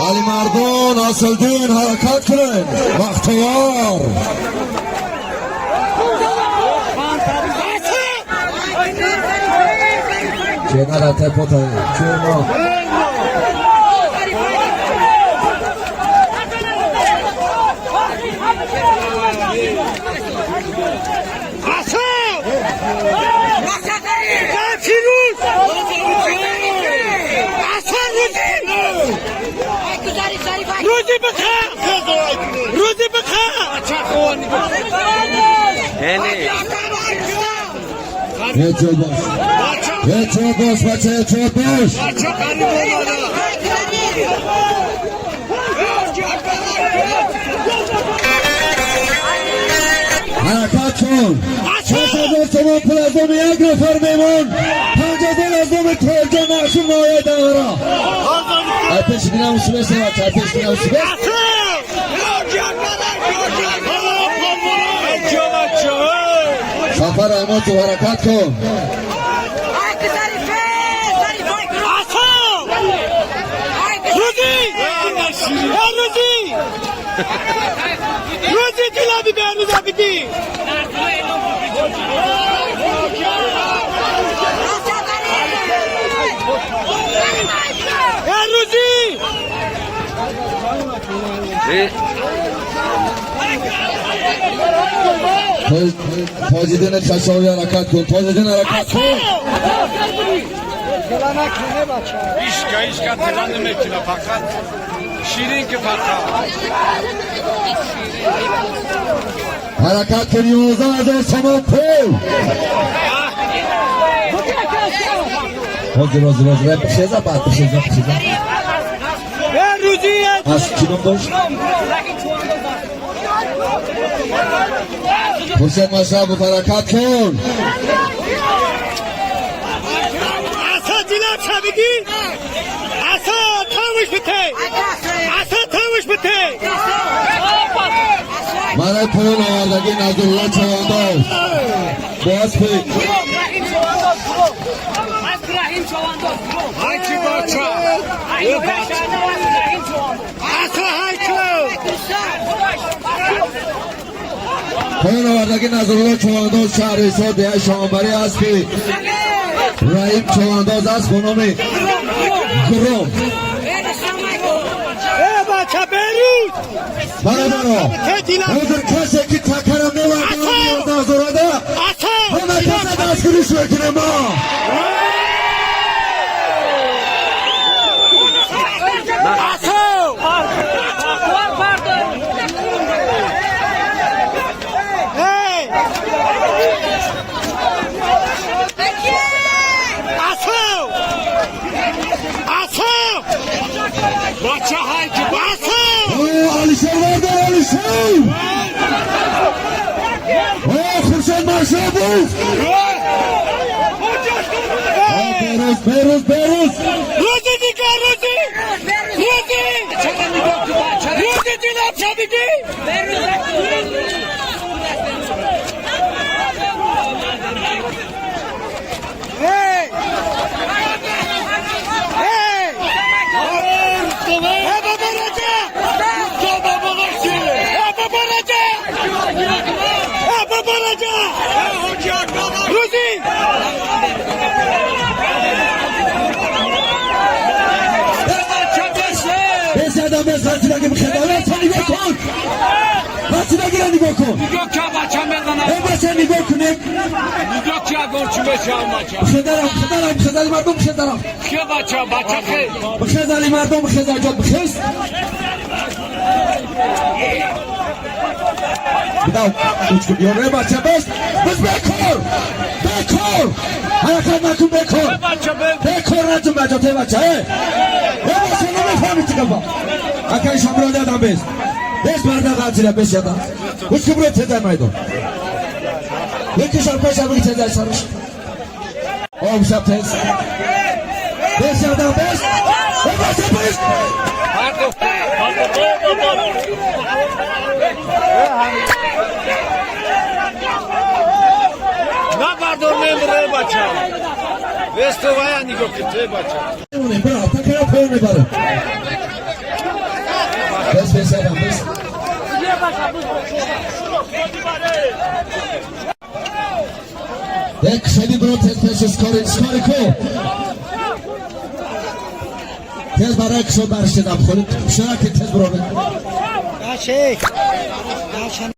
Алимардон, Асалдин, ҳаракат кунед. Бахтовар. Ченара тепота. Чумо. روزی بخیر احتیاط باش بچه، احتیاط باش. حرکت کن. 6000 تومان پول از دم یک نفر میمون، 5000 از دم ترجان نقشون نایه دورا. پیش بینم سوبس بچه، پیش بینم سوبس. سفر احمد، تو حرکت کن. روزی روزی روزی جلابی به روز آبیدی. روزی تاجدین خشاوی، حرکت کن. تاجدین، حرکت کن. ایشکا ایشکا تلان نمیکنه، فقط شیرین که فقط. حرکت کن. 11,000 تومان پول. حاضر حاضر حاضر. بخیزه بعد، بخیزه، بخیزه. روزی. از کی نام داشت؟ حسین مشرب، حرکت کن. اصلا جلاب شبگی اصلا تامش بته، اصلا تامش بته. برای پایان آوردگی نظرالله چوانداز با اسب هرکی بچه. اصلا هرکی. پایان آوردگی نظرالله چوانداز، شهر حصار، ده شامبری، اسب رحیم چوانداز است به نام گرام. بچه بروز. برادرها، حاضر کسی که تکرم میورده 11,000 ده، همه کس دستگیریش میکنه ما. اصلا Hey! اصلا اصلا بچه هرکی. اصلا. او علیشیر وردار، علیشیر. او خورشید مشرب. بروز، بروز، بروز. روزی دیگه، روزی، روزی، روزی دیدم شبیگی. Hey! Hey! Hey بابا رجا! Hey بابا رجا! Hey بابا رجا! روزی! بزدم بزن. بگی بخیزه. بچه نگاه کن، بچه بگیره، نگاه کن. نگاه که بچه میزنه. ای بچه، نگاه کنه. نگاه که گرچه بشه بچه. بخیزرم، بخیزرم، بخیزر مردم، بخیزرم. که بچه بچه خیلی. بخیز علی مردم، بخیز جاد، بخیز. بداو اوچ بیار. بچه، بس بس، بکر بکر، حرکت نکن، بکر. بچه. بکر نجون بچه تی بچه. ای بچه، نمیفهمی چی گفت. اکای شمرا دادم. بس بس، مردا قاتل بس یادا. اوچ برو تزر میدون. یکی شب کش بگی تزر سرش. او شب تز بس یادا، بس. ای بچه، بس. نه بردار، نمیره بچه. وستو ویا نگاه که تی بچه. برو تکرار پایان میبره. беседам. Як шади бро тез пеш скори скори ку. Тез барои кушод баршидам, хули шура ки тез бро. Achei! Achei!